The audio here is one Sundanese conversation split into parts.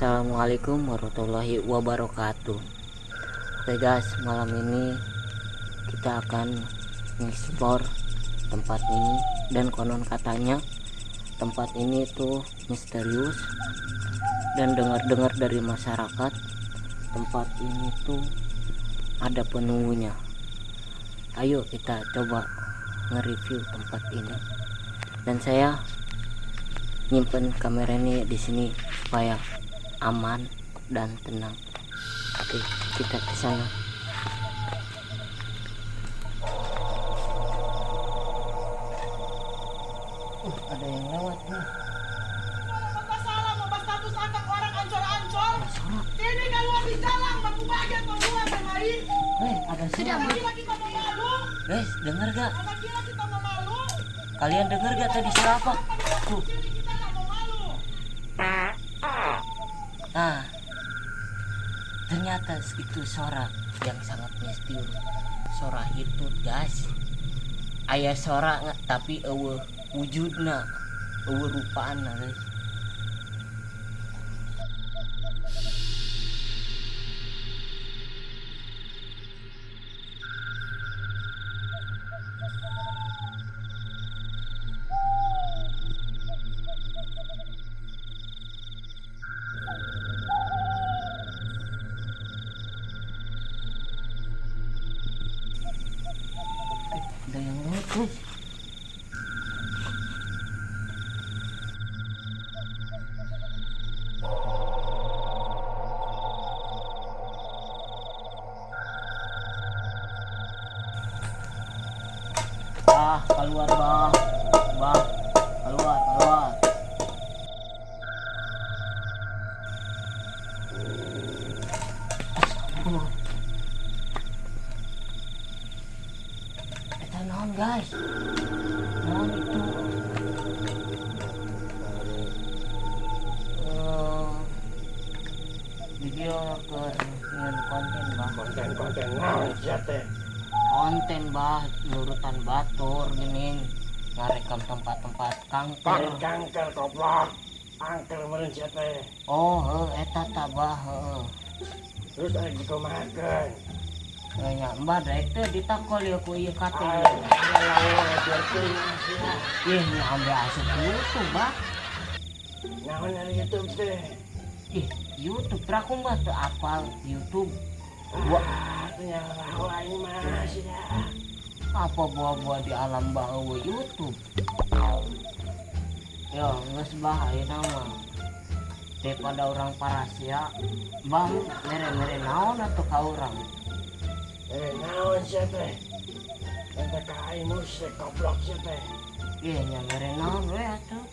Assalamualaikum warahmatullahi wabarakatuh. Oke guys, malam ini kita akan mengeksplor tempat ini. Dan konon katanya tempat ini tuh misterius. Dan dengar-dengar dari masyarakat, tempat ini tuh ada penunggunya. Ayo kita coba nge-review tempat ini. Dan saya nyimpen kamera ini di sini supaya aman dan tenang. Oke, kita ke sana. Ada yang lewat nih. Salah mau status angkat orang ancor-ancor. Ini keluar di jalan, aku bagian pembuat yang lain. Ada suara. Kita mau malu. Guys, dengar gak? Kita mau malu. Kalian dengar gak tadi suara apa? Tuh. Nah, ternyata itu suara yang sangat misterius. Suara itu, guys. Ayah suara nggak, tapi eueuh wujudna, eueuh rupaanna, guys. Ada yang lewat, guys. Ah, keluar, bah. Bah, keluar, keluar. Astagfirullah. Eta naon, guys? Naon itu? Video ke nyen konten, bah. Konten-konten naon sia teh? Konten, bah, nurutan batur geuning ngarekam tempat-tempat kanker. Kanker goblok. Angker meureun sia teh. Oh, heuh eta tah, bah, heuh. Terus aya dikumahakeun? Nya mbah daek teh ditakol ieu ku ieu kate. Ih, nya ambe asup YouTube, bah. Naon ari YouTube teh? Ih, YouTube raku mah teu apal YouTube. Buah teu nyaho aing mah sia. Apa buah-buah di alam bah eueuh YouTube. Yo, geus bah ayeuna mah. Daripada urang parasia, bah mere-mere naon atuh ka urang. Naon sia teh? Eta ka aing musik goblok sia teh. Ih, nya mere naon we atuh.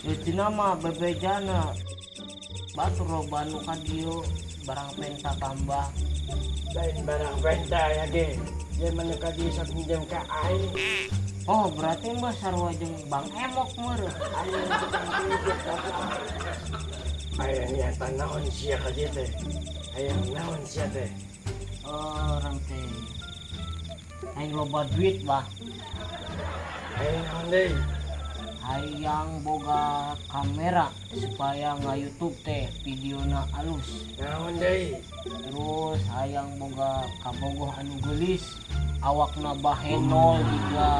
Ieu cenah mah bebejana. Batur loba nu ka dieu barang penta tambah. Lain barang penta ya ge. Dia mah nu ka dieu sok minjem ka aing. Oh, berarti mbah sarua jeung Bang Emok meureun. Aing tukang kredit goblok. Aya niatan naon sia ka dieu teh? Hayang naon sia teh? Oh, orang teh. Hayang loba duit, bah. Hayang naon deui? Hayang boga kamera supaya nge-YouTube teh videona alus. Naon deui? Terus hayang boga kabogoh anu geulis, awakna bahenol juga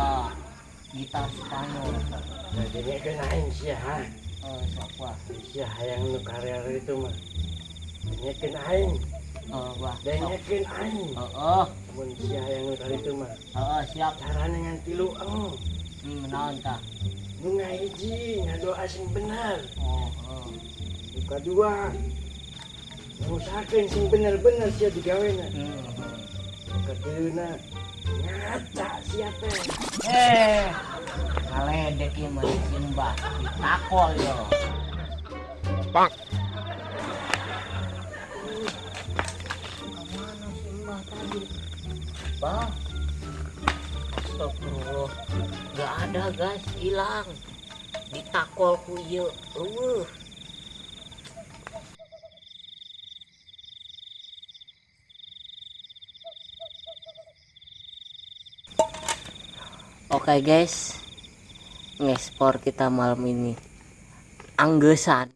gitar Spanyol. Nah, dengekeun aing sia, ha. Sok wah. Sia hayang nu karya itu mah. Dengekeun aing. Wah. Dengekeun aing. Heeh. Mun sia hayang nu karya itu mah. Heeh, siap. Carana ngan tilu eng. Naon tah? Nu ngahiji ngadoa sing bener. Oh, heeh. Nu kadua ngusahakeun sing bener-bener sia digawena. Nu katiluna ngaca sia teh. Ngaledek ieu mah si Mbah ditakol yo. Bang. Kemana si Mbah tadi? Bah. Astagfirullah. Gak ada, guys, hilang. Ditakol ku ieu. Eueuh. Oke guys, ngekspor kita malam ini. Anggeusan.